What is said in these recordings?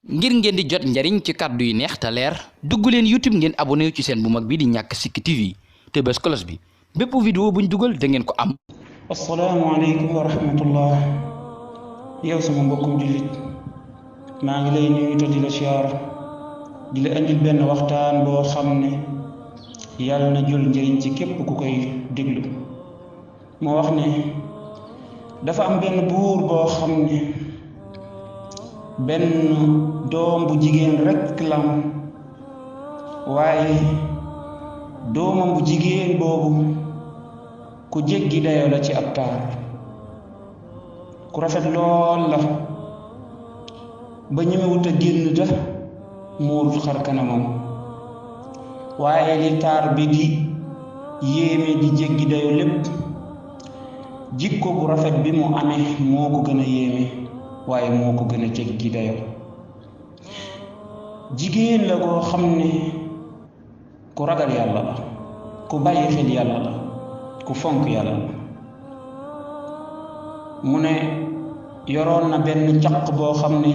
ngir ngeen di jot njariñ ci kàddu yu neex te leer dugg leen YouTube ngeen abonné ci seen bu mag bi di Ñàkk Sikki TV te bés cloche bi bépp vidéo buñ dugal da ngeen ko am. asalaamaaleykum wa rahmatullah yow sama mbokkum jullit maa ngi lay nuyu te di la siyaar di la indil benn waxtaan boo xam ne yàlla na jël njëriñ ci képp ku koy déglu. moo wax ne dafa am benn buur boo xam ne benn doom bu jigéen rekk lam waaye doomam bu jigéen boobu ku jéggi dayoo la ci ab taar, ku rafet lool la ba ñemewut a génn ta muurut xar kanamam, waaye li taar bi di yéeme di jéggi dayoo lépp jikko bu rafet bi mu amee moo ko gën a yéeme waaye moo ko gën a jéggi dayoo. jigéen la koo xam ne ku ragal yàlla la, ku bàyyi xel yàlla la, ku fonk yàlla la. mu ne yoroon na benn caq boo xam ne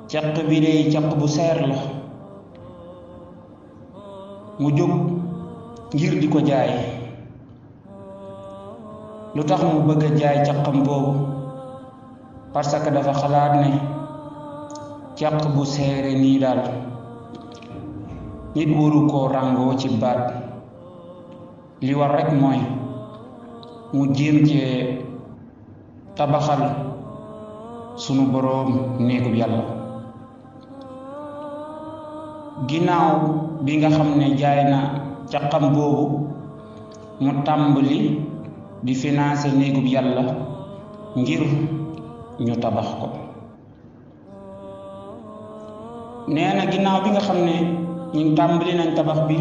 caq bi day caq bu seer la, mu jóg ngir di ko jaay. lu tax mu bëgg a jaay caqam boobu? parce que dafa xalaat ne caq bu seere nii daal nit waru koo ràngoo ci baat, li war rekk mooy mu jéem cee tabaxal sunu boroom néegub yàlla. ginnaaw bi nga xam ne jaay na caqam boobu, mu tàmbali di financer néegub yàlla ngir ñu tabax ko. nee na ginnaaw bi nga xam ne ñu tàmbali nañ tabax bi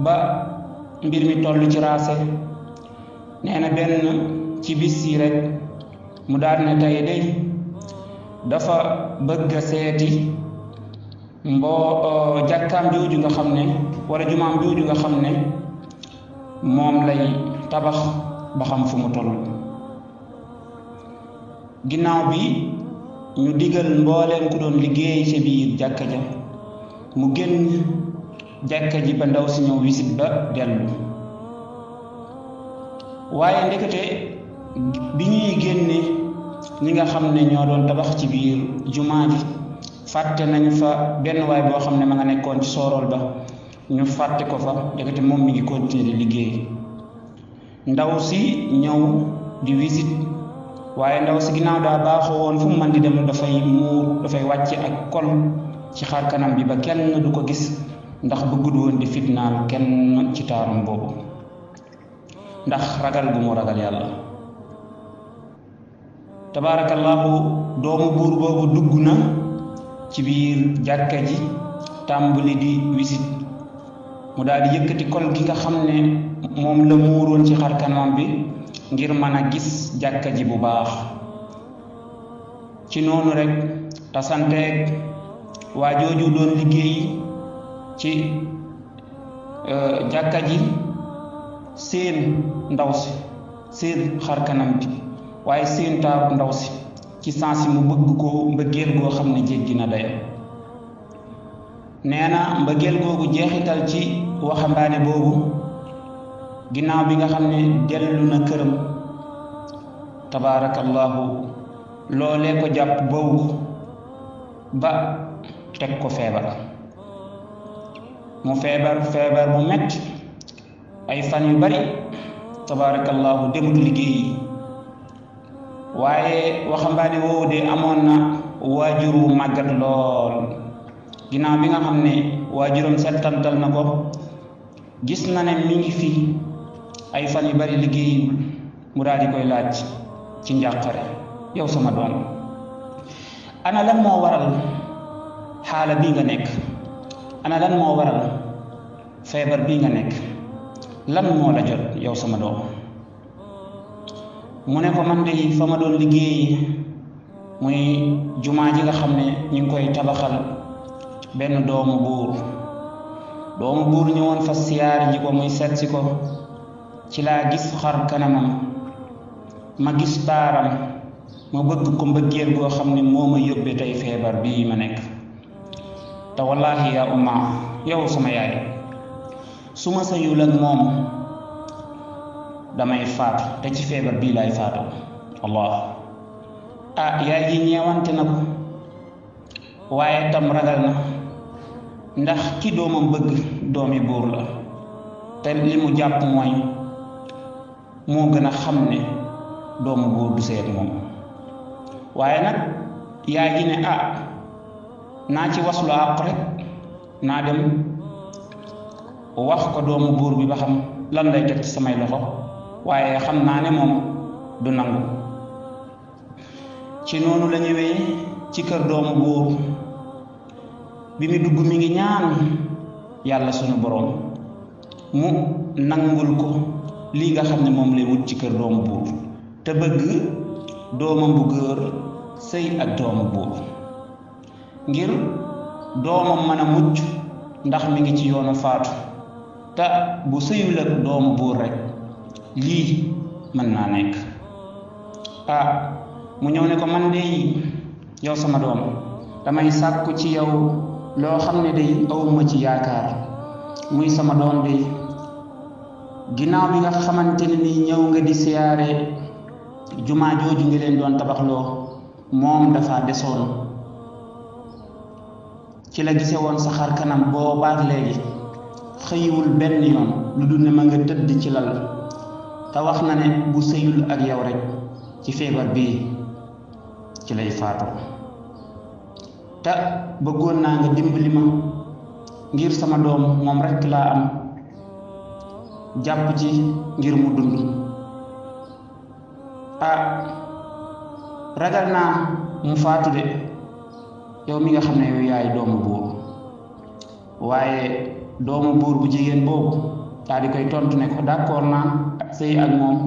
ba mbir mi toll ci raase, nee na benn ci bis yi rekk mu daal ne tey day dafa bëgg a seeti jàkkaam jooju nga xam ne walla jumaam jooju nga xam ne moom lay tabax ba xam fu mu toll. ginnaaw bi ñu digal mbooleem ku doon liggéey ci biir jàkka ja mu génn jàkka ji ba ndaw si ñëw wisit ba dellu. waaye ndekete bi ñuy génne ñi nga xam ne ñoo doon tabax ci biir jumaa ji fàtte nañ fa benn waay boo xam ne ma nga nekkoon ci soorool ba, ñu fàtte ko fa. ndekete moom mi ngi continuer di liggéey. ndaw si ñëw di wisit, waaye ndaw si ginnaaw daa baaxoo woon fu mu mën di dem dafay wàcce ak kol ci xar kanam bi ba kenn du ko gis, ndax bëggul woon di fitnaal kenn ci taaram boobu, ndax ragal gu mu ragal yàlla. tabaarakallaahu doomu buur boobu dugg na ci biir jàkka ji tàmbali di wisit. mu daal di yëkkati kol gi nga xam ne moom la muuroon ci xar kanam bi ngir mën a gis jàkka ji bu baax. ci noonu rekk tasanteeg waa jooju doon liggéey ci jàkka ji seen ndaw si, seen xar kanam bi, waaye seen taaru ndaw si ci sansi mu bëgg ko mbëggeel goo xam ne jéggi na dayo. nee na mbëggeel googu jeexital ci waxambaane boobu. ginnaaw bi nga xam ne dellu na këram, tabaarakallaahu loolee ko jàpp boobu ba teg ko feebar. mu feebar bu metti ay fan yu bari, tabaarakallaahu demut liggéeyi. waaye waxambaane woowu de amoon na waajuru màggat lool. ginnaaw bi nga xam ne waajuram settantal na ko, gis na ne mi ngi fi ay fan yu bari liggéeyul, mu daal di koy laaj ci njàqare, yow sama doom, ana lan moo waral xaala bii nga nekk? ana lan moo waral feebar bii nga nekk? lan moo la jot yow sama doom? mu ne ko man de fa ma doon liggéey muy jumaa ji nga xam ne ñu ngi koy tabaxal benn doomu buur ñëwoon fa siyaar ji ko, muy seet si ko. ci laa gis xar kanamam, ma gis taaram, ma bëgg ko mbëggeel goo xam ne moo ma yóbbee tey feebar bii ma nekk. te wallaahi yaa umma yow sama yaay su ma sëyul ak moom damay faatu te ci feebar bii laay faatu. allah yaay ji ñeewante na ko waaye tam ragal na ndax ki doomam bëgg doomi buur la te li mu jàpp mooy moo gën a xam ne doomu buur du seet moom. waaye nag yaay ji ne naa ci waslu àq rek naa dem wax ko doomu buur bi ba xam lan lay teg ci samay loxo waaye xam naa ne moom du nangu. ci noonu la ñëwee ci kër doomu buur bi mu dugg mi ngi ñaan yàlla sunu boroom mu nangul ko lii nga xam ne moom lay wut ci kër doomu buur te bëgg doomam bu góor sëy ak doomu buur ngir doomam mën a mucc ndax mi ngi ci yoonu faatu te bu sëyul ak doomu buur rek lii mën naa nekk. mu ñëw ne ko man de yow sama doom damay sàkku ci yow loo xam ne day awuma ci yaakaar muy sama doom de ginnaaw bi nga xamante ne ni ñëw nga di siyaare jumaa jooju nga leen doon tabaxloo moom dafa desoon ci la gise woon sa xar kanam boobaak léegi xëyiwul benn yoon lu dul ne ma nga tëdd ci lal te wax na ne bu sëyul ak yow rek ci feebar bii ci lay faatu te bëggoon naa nga dimbali ma ngir sama doom moom rekk laa am jàpp ci ngir mu dund. ragal naa mu faatu de yow mi nga xam ne yow yaay doomu buur. waaye doomu buur bu jigéen boobu daal di koy tontu ne ko d'accord naa sëy ak moom.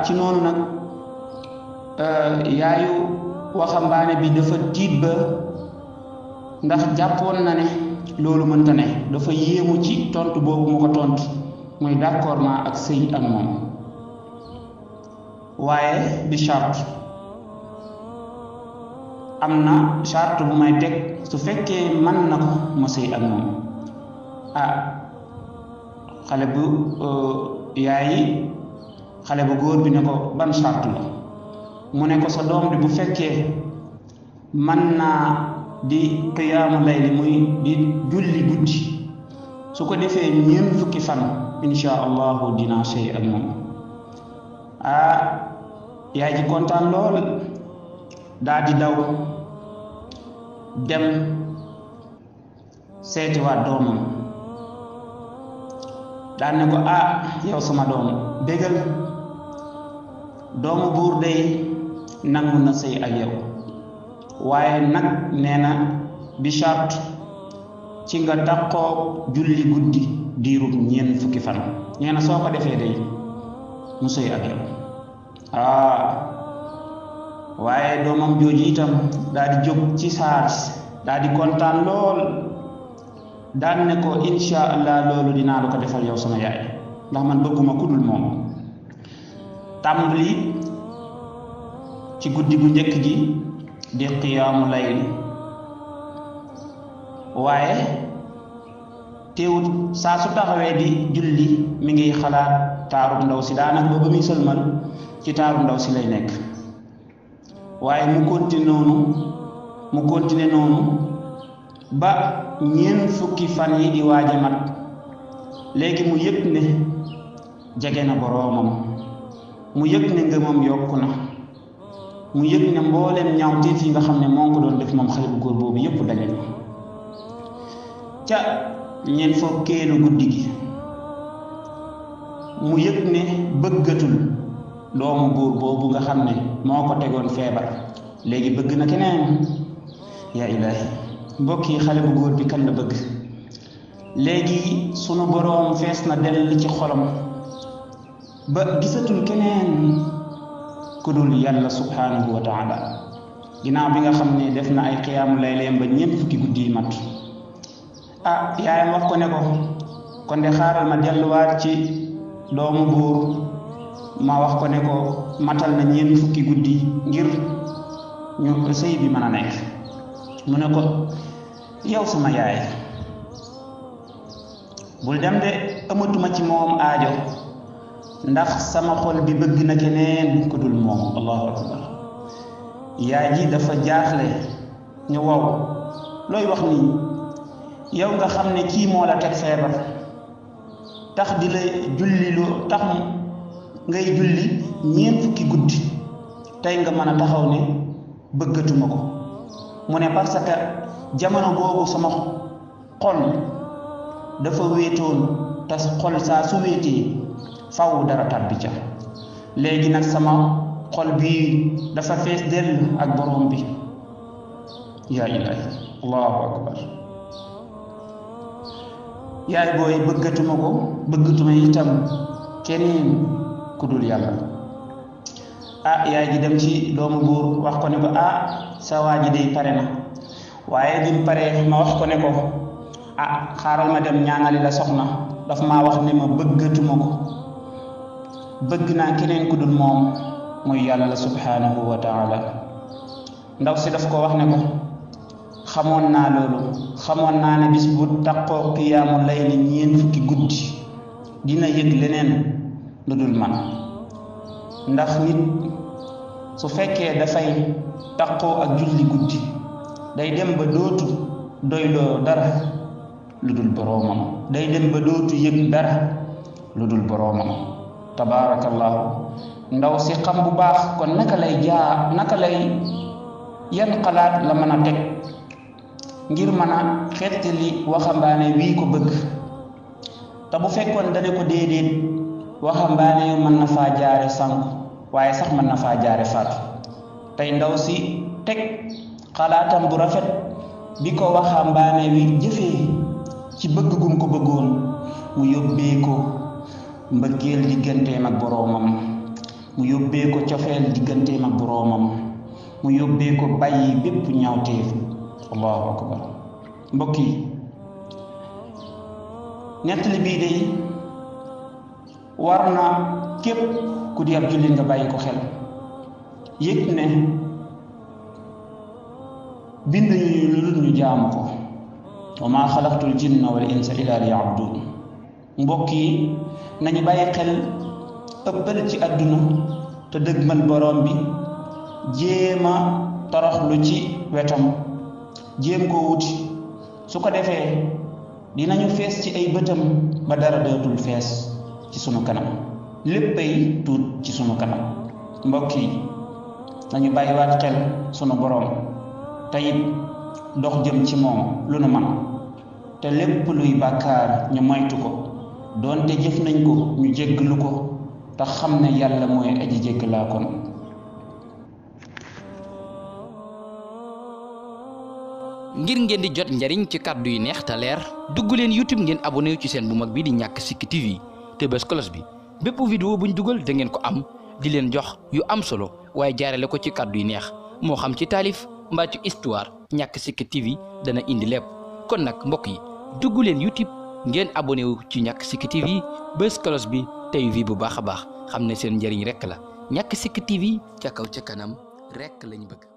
ci noonu nag yaayu waxambaane bi dafa tiit ba ndax jàppoon na ne loolu mënta ne dafa yéemu ci tontu boobu mu ko tontu muy d'accord naa ak sëy ak moom waaye bi charte am na charte bu may teg su fekkee mën na ko ma sëy ak moom. xale bu yaayi xale bu góor bi ne ko ban charte la mu ne ko sa doom bi bu fekkee mën naa di qiyaamu layli muy di julli guddi su ko defee ñeent fukki fan insha allahu dinaa sëy ak moom. yaay ji kontaan lool daa di daw dem seetiwaat doomam daan ne ko yow sama doom bégal doomu buur day nangu na sëy ak yow waaye nag nee na bi charte ci nga taxoo julli guddi diirub ñeent fukki fan. nee na soo ko defee day mu sëy ak yow. waaye doomam jooju itam daal di jóg ci saar daal di kontaan lool daan ne ko insha allah loolu dinaa la ko defal yow sama yaay ndax man bëgguma ku dul moom. tàmbali ci guddi gu njëkk gi di qiyaamu layl waaye teewut saa su taxawee di julli mi ngi xalaat taarub ndaw si daanaka ba muy sëlmal ci taarub ndaw si lay nekk. waaye mu continué noonu ba ñeent fukki fan yi di waaj a mat léegi mu yëg ne jege na boroomam mu yëg ne ngëmam yokku na mu yëg ne mbooleem ñaawteef yi nga xam ne moo ko doon def moom xale bu góor boobu yépp dañu ca ñeent fukkeelu guddi gi mu yëg ne bëggatul doomu buur boobu nga xam ne moo ko tegoon feebar léegi bëgg na keneen. yaa ilaahi mbokk yi xale bu góor bi kan la bëgg léegi sunu boroom fees na dell ci xolam ba gisatul keneen ku dul yàlla subhanahu wa taala ginnaaw bi nga xam ne def na ay xiyaamu layleem ba ñeent fukki guddi yi mat. yaayam wax ko ne ko kon de xaaral ma delluwaat ci doomu buur ma wax ko ne ko matal na ñeent fukki guddi ngir ñu sëy bi mën a nekk. mu ne ko yow sama yaay bul dem de, amatuma ci moom aajo ndax sama xol bi bëgg na keneen ku dul moom. allahu akbar. yaay ji dafa jaaxle ñu wow looy wax nii, yow nga xam ne kii moo la teg feebar tax di la julli lu tax ngay julli ñeent fukki guddi tey nga mën a taxaw ne bëggatuma ko. mu ne parce que jamono boobu sama xol dafa wéetoon te xol saa su wéetee faw dara tàbbi ca. léegi nag sama xol bii dafa fees dell ak borom bi. yaa ilaahi, allahu akbar. yaay booy bëggatuma itam keneen ku dul yàlla. yaay ji dem ci doomu buur wax ko ne ko sa waa ji day pare na, waaye bi mu paree ma wax ko ne ko xaaral ma dem ñaanali la soxna, daf maa wax ne ma bëggatuma ko, bëgg naa keneen ku dul moom muy yàlla subhanahu wa taala. ndaw si daf ko wax ne ko xamoon naa loolu, xamoon naa ne bis bu taqoo qiyaamu layli ñeent fukki guddi dina yëg leneen lu dul man. ndax nit su fekkee dafay taqoo ak julli guddi day dem ba dootu doyloo dara lu dul boroomam, day dem ba dootu yëg dara lu dul boroomam. tabaarakallahu. ndaw si xam bu baax kon naka lay yan xalaat la mën a teg ngir mën a xettali waxambaane wii ko bëgg. te bu fekkoon dane ko déedéet, waxambaane yu mën na faa jaare sànku, waaye sax mën na faa jaare faatu. tey ndaw si teg xalaatam bu rafet bi ko waxambaane wi jëfee ci bëgg gum ko bëggoon, mu yóbbee ko mbëggeel digganteem ak boroomam, mu yóbbee ko cofeel digganteem ak boroomam, mu yóbbee ko bàyyi bépp ñaawteef. allahu akbar. mbokk yi, nettali bii day war na képp ku di ab jullit nga bàyyi ko xel, yëg ne bind ñu lu dul ñu jaamu ko. wa maa xalaqtul jinna wal insa illa liya'budun. mbokk yi, nañu bàyyi xel ëppal ci àdduna te dëgmal borom bi, jéema toroxlu ci wetam, jéem koo wuti. su ko defee dinañu fees ci ay bëtam ba dara dootul fees ci sunu kanam, léppay tuut ci sunu kanam. mbokk yi, nañu bàyyiwaat xel sunu borom te it dox jëm ci moom lu nu man, te lépp luy bàkkaar ñu moytu ko, doonte jëf nañ ko ñu jéggalu ko te xam ne yàlla mooy aji jéggalaa kon. ngir ngeen di jot njariñ ci kàddu yu neex te leer, dugg leen YouTube ngeen abonné ci seen bu mag bi di Ñàkk Sikki TV te bës cloche bi. bépp vidéo buñ dugal da ngeen ko am di leen jox yu am solo, waaye jaarale ko ci kàddu yu neex, moo xam ci taalif mbaa ci histoire. Ñàkk Sikki TV dana indi lépp. kon nag mbokk yi, dugg leen YouTube ngeen abonné wu ci Ñàkk Sikki TV, bës cloche bi tey vi bu baax a baax, xam ne seen njariñ rekk la. Ñàkk Sikki TV ca kaw ca kanam rekk lañ bëgg.